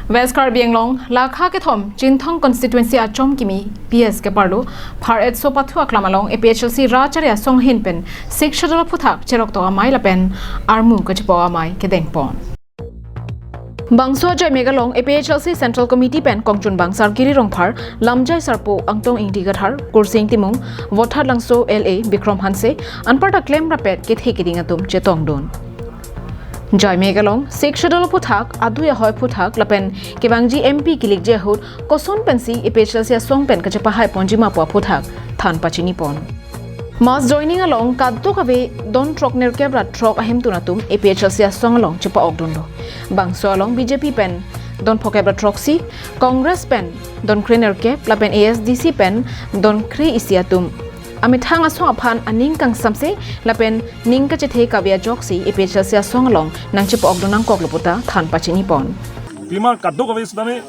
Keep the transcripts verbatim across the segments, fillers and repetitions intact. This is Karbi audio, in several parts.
West Karbi Anglong, Lakha kethom, Chinthong constituency achom kimi P S keparlo, Phar Etso Pathu Aklam along A P H L C Racharya Song ahin pen Sixth Schedule aphuthak cheroktok amei lapen armu kachepo amei kedengpon. Bangso ajoimek along A P H L C Central Committee pen kongchunbang Sar Giri Rongphar, Lamjai Sarpo Angtong Ingti Kathar, Kursing Timung, Vothatlangso L A Bikrom Hanse, anparta klemrappet kethe keding atum chetongdun. Ajoimek along Sixth Schedule aphuthak, adui ahoi aphuthak lapen kevangji M P kilikji ahut koson pensi A P H L C asong pen kachepahai ponji ma pu aphuthak than pachinipon. Mass joining along kadokave don throknerkep ra throk ahemtun atum A P H L C asong along chepa-okdunlo. Bangso along B J P pen don phokep ra throksi, Congress pen don krenerkep lapen A S D C pen don kre-isi atum amethang asong aphan aning kangsamse lapen ning kachethe kave ajoksi A P H L C asong along nangchepa-okdun nangkoklo puta than pachinipon. Pima kadokave sitame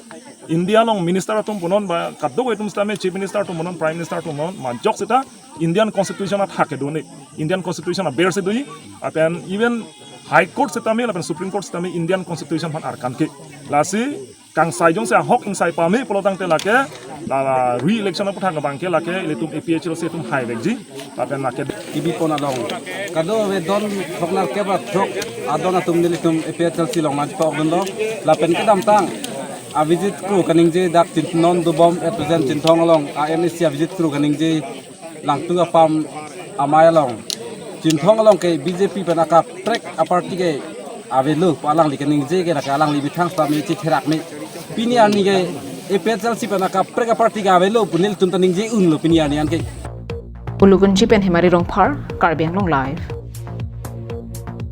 India along minister atum punon ba kadokave atum sitame Chief Minister atum punon, Prime Minister atum punon, majok sita Indian Constitution athak kedo-ik, Indian Constitution abersi do-ik, lapen even High Court sitame lapen Supreme Court sitame Indian Constitution aphan arkan ke. Lasi kangsai jongsi ahok ingsai pame pulotangte lake la, la re-election aphuthak abangke lake ilitum A P H L C atum haivekji lapen lake. Ibipon along kadokave don throknerkep ra throk adon atum nelitum A P H L C along nangchepa-okdunlo lapen kedamtang avisit kru kaningje dak Chin-, non dobom at present Chinthong along a-N A C avisit kru kaningje Langtuk Apam amei along, Chinthong along ke B J P pen akaprek aparty ke avelo pu alangli kaningje ke, lake alangli methang sitame chetherak me. Pini arni ke A P H L C pen akaprek aparty ke avelo pu nelitum ta ningje unlo pini arni anke. Ulukunchi pen Hemari Rongphar, Karbi Anglong Live.